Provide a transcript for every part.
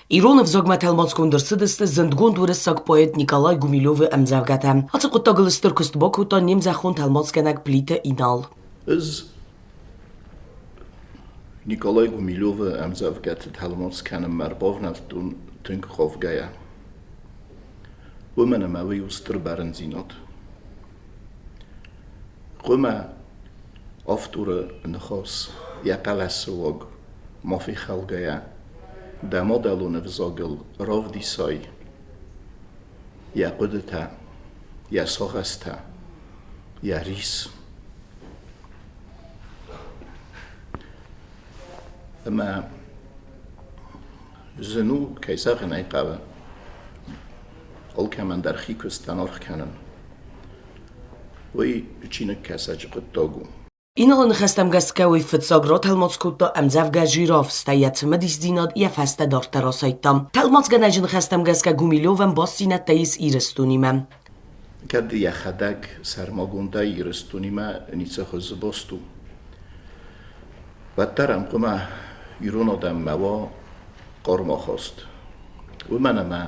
Ирон ӕвзагмӕ тӕлмацгонд ӕрцыдысты зындгонд уырыссаг поэт Николай Гумилевы ӕмдзӕвгӕтӕ. Ацы хъуыддагыл стыр куыст бакодта не мзӕххон тӕлмацгӕнӕг Плиты Инал. Ӕз Николай Гумилевы ӕмдзӕвгӕты тӕлмац кӕнынмӕ ӕрбавнӕлдтон тынг хъавгӕйӕ. Уымӕн ӕмӕ уый у стыр бӕрндзинад. Хъуамӕ авторы ныхас йӕ хъӕлӕсы уаг ма фехалгӕйӕ дӕ мадӕлон ӕвзагыл равдисай йӕ хъуыдытӕ, йӕ сагъӕстӕ, йӕ рис. Ӕмӕ зын у, кӕй зӕгъын ӕй хъӕуы, алкӕмӕн дӕр хи куыстӕн аргъ кӕнын. Уый чиныгкӕсӕджы хъуыддаг у. Иналы ныхӕстӕм гӕсгӕ уый фыццаг ратӕлмац кодта ӕмдзӕвгӕ «Жираф», стӕй йӕ цымыдисдзинад йӕ фӕстӕ дарддӕр асайдта. Тӕлмацгӕнӕджы ныхӕстӕм гӕсгӕ Гумилевӕн бастдзинӕдтӕ ис Ирыстонимӕ. Кӕд йӕхӕдӕг сӕрмагондӕй Ирыстонимӕ ницы хуызы баст у, уӕддӕр ӕм хъуамӕ ирон адӕммӕ уа хъарм ахаст. Уымӕн ӕмӕ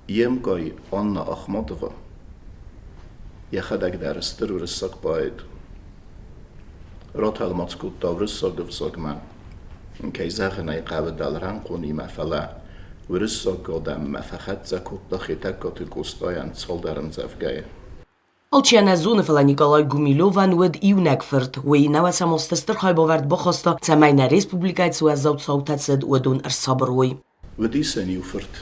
йе мкъай Анна Ахматова йӕхӕдӕг дӕр стыр уырыссаг поэт. Ратӕлмац кодта уырыссаг ӕвзагмӕ, кӕй зӕгъын ӕй хъӕуы дӕлрӕнхъонимӕ, фӕлӕ уырыссаг адӕммӕ фӕхӕццӕ кодта Хетӕгкаты Къостайӕн цалдӕр ӕмдзӕвгӕйы. Алчи нӕ зоны, фӕлӕ Николай Гумилевӕн уыд иунӕг фырт. Уый нӕуӕсӕм азты стыр хайбавӕрд бахаста, цӕмӕй нӕ республикӕйы цы уӕззау цаутӕ цыд, уыдон ӕрсабыр уой. Уыди сын иу фырт.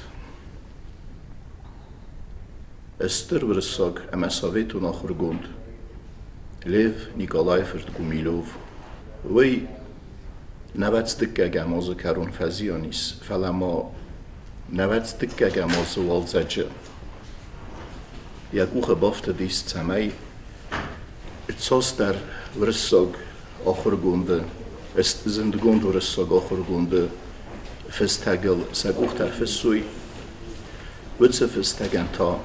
Стыр уырыссаг ӕмӕ советон ахуыргонд Лев Николайы фырт Гумилев. Уый нӕуӕдз дыккӕгӕм азы кӕрон фӕзиан ис, фӕлӕ ма нӕуӕдз дыккӕгӕм азы уалдзӕджы йӕ къухы бафтыдис, цӕмӕй цасдӕр уырыссаг ахуыргонды, зындгонд уырыссаг ахуыргонды фыстӕгыл сӕ къухтӕ ӕрфыссой. Уыцы фыстӕгӕн та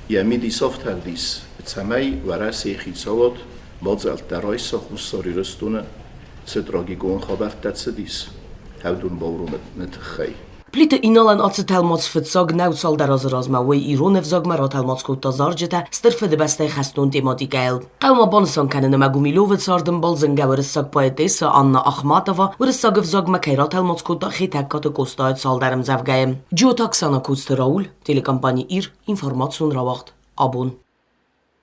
йӕ мидис афтӕ уыдис, цӕмӕй Уӕрӕсейы хицауад мадзӕлттӕ райса Хуссар Ирыстоны цы трагикон хабӕрттӕ цыдис, уыдон бауромыны тыххӕй. Плиты Иналӕн ацы тӕлмац фыццаг нӕу цалдӕр азы размӕ, уый ирон ӕвзагмӕ ратӕлмац кодта зарджытӕ Стыр Фыдыбӕстӕйы хӕстон тематикӕйыл. Хъӕуы ма банысан кӕнын ӕмӕ Гумилевы цардӕмбал зынгӕ уырыссаг поэтессӕ Анна Ахматова уырыссаг ӕвзагмӕ кӕй ратӕлмац кодта Хетӕгкаты Къостайы цалдӕр ӕмдзӕвгӕйы. Джиоты Оксана Коцты Рауль, телекомпани «Ир», информацион рауагъд «Абон».